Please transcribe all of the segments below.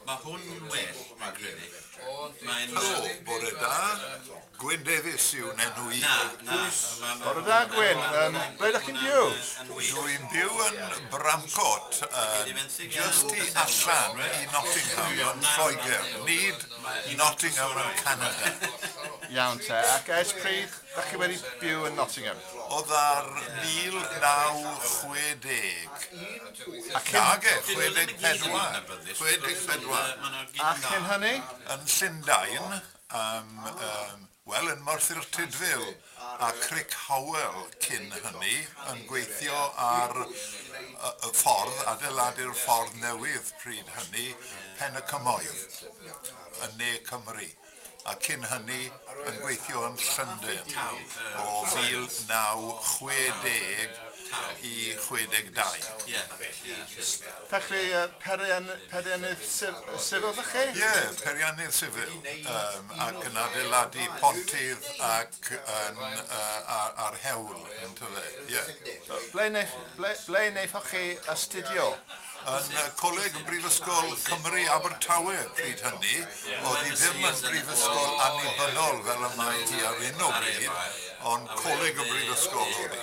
Mae hwn yn well, dwi'n credu. Mae'n... Helo, bore da. Gwyn Davies yw'n enw i. Na, na. Bore da, Gwyn. Ble ydych chi'n byw? Dwi'n byw yn Bramcote, just tu allan i Nottingham yn Lloegr, nid Nottingham yn Canada. Iawn te, ac ers pryd ydych chi wedi byw yn Nottingham? Oedd ar 1960. A cyn, Nage, 64. 64. a cyn hynny? Yn Llundain, wel, yn Merthyr Tydfil a Crickhowell cyn hynny, yn gweithio ar y ffordd, adeiladu'r ffordd newydd pryd hynny, Pen y Cymoedd, yn Ne Cymru. A cyn hynny yn gweithio yn Llundain o 1960 i 62. Ie. Felly, peiriannydd sifil ydych chi? Ie, yeah, peiriannydd sifil, ac yn adeiladu pontydd ac yn, ar hewl, yntyfe. Ie. Ble wnaethoch chi astudio? Yn Coleg Brifysgol Cymru Abertawe pryd hynny, oedd hi ddim yn brifysgol annibynnol fel y mae hi ar hyn o bryd, ond Coleg y Brifysgol oedd hi.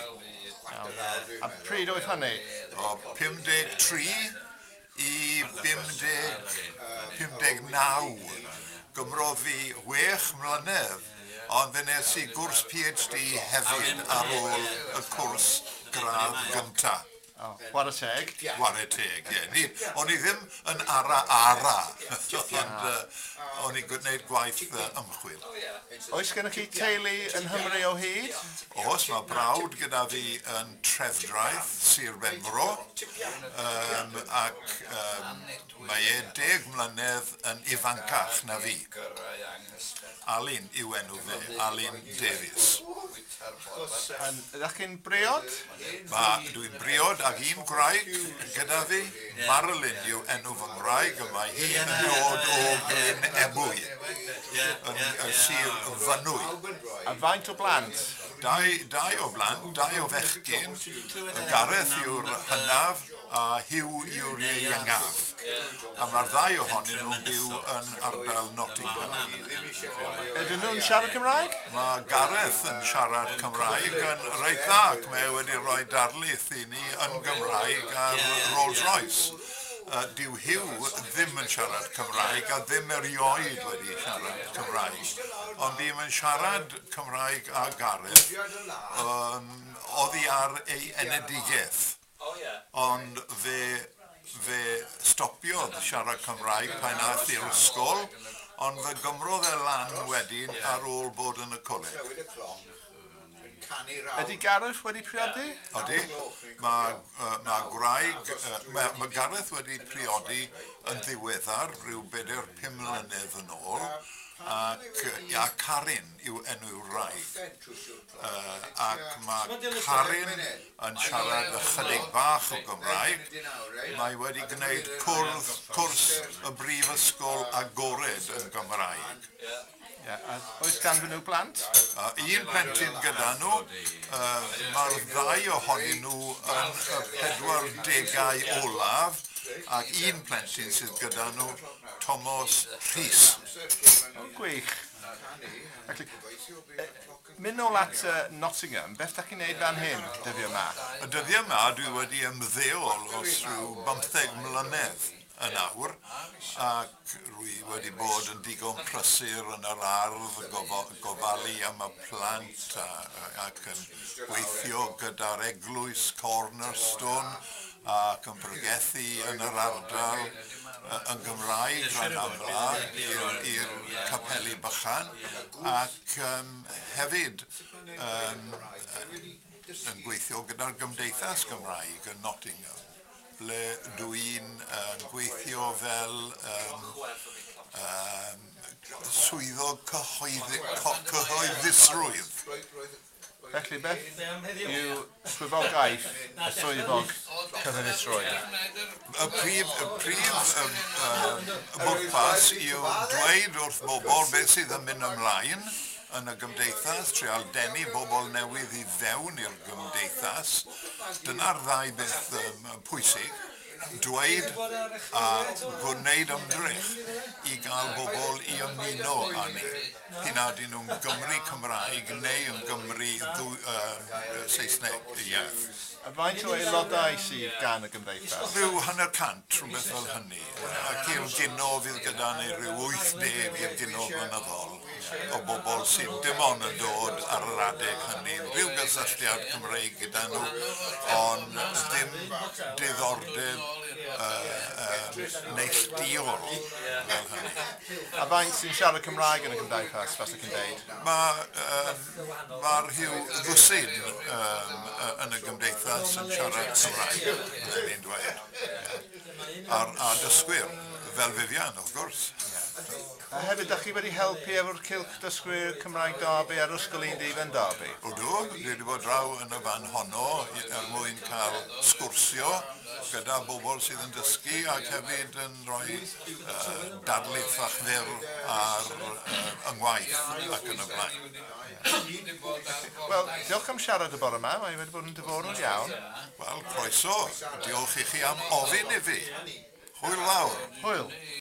A pryd oedd hynny? O 53 i 50, 59. Gymrodd fi 6 mlynedd, ond fe nes i gwrs PhD hefyd ar ôl y cwrs gradd gynta. Oh, chwarae teg. Chwarae teg, ie. O'n i ddim yn ara ara, ond o'n i'n gwneud gwaith ymchwil. Oes gennych chi teulu yn Nghymru o hyd? Oes, mae brawd gyda fi yn Trefdraeth, Sir Benfro, ac mae e 10 mlynedd yn ifancach na fi. Alun yw enw fe, Alun Davies. Ydych chi'n briod? Dwi'n briod ag un gwraig gyda fi. Marilyn yw enw fy ngwraig, a mae hi yn dod o Glyn Ebwy, yn Sir Fynwy. A faint o blant? Dau o blant, dau o fechgyn. Gareth yw'r hynaf a Hugh yw'r ieuengaf. A mae'r ddau ohonyn nhw'n byw yn ardal Nottingham. Ydyn nhw'n siarad Cymraeg? Mae Gareth yn siarad Cymraeg yn reit dda, ac mae e wedi rhoi darlith i ni yn Gymraeg ar Rolls Royce. Dyw Hugh ddim yn siarad Cymraeg a ddim erioed wedi siarad Cymraeg. Ond bu'm yn siarad Cymraeg â Gareth oddi ar ei enedigaeth. Ond fe stopiodd siarad Cymraeg pan aeth i'r ysgol, ond fe gymrodd e lan wedyn ar ôl bod yn y coleg. Ydy Gareth wedi priodi? Ydy. Mae Gareth wedi priodi yn ddiweddar, rhyw 4-5 mlynedd yn ôl, ac ia, Karin yw enw'r wraig. Ac mae Karin yn siarad ychydig bach o Gymraeg. Mae wedi gwneud cwrs y Brifysgol Agored yn Gymraeg. Ie, a oes ganddyn nhw blant? Un plentyn gyda nhw, mae'r ddau ohonyn nhw yn y 40au olaf, ac un plentyn sydd gyda nhw, Thomas Rhys. O, gwych. Felly, mynd nôl at Nottingham, beth da chi'n neud fan hyn, dyddiau yma? Y dyddiau yma, dwi wedi ymddeol os rhyw 15 mlynedd yn awr, ac rwy wedi bod yn digon prysur yn yr ardd, gofalu am y plant ac yn gweithio gyda'r eglwys Cornerstone ac yn pregethu yn yr ardal yn Gymraeg rhan amla i'r capeli bychan, ac hefyd yn gweithio gyda'r Gymdeithas Gymraeg yn Nottingham, ble dwi'n gweithio fel swyddog cyhoeddusrwydd. Felly, beth yw swyddogaeth y swyddog cyhoeddusrwydd? Y prif bwrpas yw dweud wrth bobl beth sydd yn mynd ymlaen yn y gymdeithas, trial denu bobl newydd i fewn i'r gymdeithas. Dyna'r ddau beth pwysig. Dweud a gwneud ymdrech i gael bobl i ymuno â ni. P'un a ydyn nhw'n Gymry Cymraeg neu yn Gymry Saesneg y iaith. A faint o aelodau sydd gan y gymdeithas? Rhyw 50, rhywbeth fel hynny. Ac i'r gino fydd gyda ni rhyw 80 i'r gino blynyddol o bobl sydd dim ond yn dod ar yr adeg hynny. Rhyw gysylltiad Cymreig gyda nhw, ond ddim diddordeb neilltuol fel hynny. A faint sy'n siarad Cymraeg yn y gymdeithas, fasech chi'n deud? Mae ma rhyw ddwsin yn y gymdeithas yn siarad Cymraeg, byddwn i'n dweud. Yeah. A dysgwyr, fel Vivian, wrth gwrs. A hefyd, da chi wedi helpu efo'r Cylch Dysgwyr Cymraeg Derby ar Ysgol Un Dydd Derby? Odw, dwi wedi bod draw yn y fan honno er mwyn cael sgwrsio gyda bobl sydd yn dysgu ac hefyd yn rhoi darlith fach fyr ar yng ngwaith ac yn y blaen. Wel, diolch am siarad y bore yma, mae wedi bod yn diddorol iawn. Wel, croeso. Diolch i chi am ofyn i fi. Hwyl fawr. Hwyl.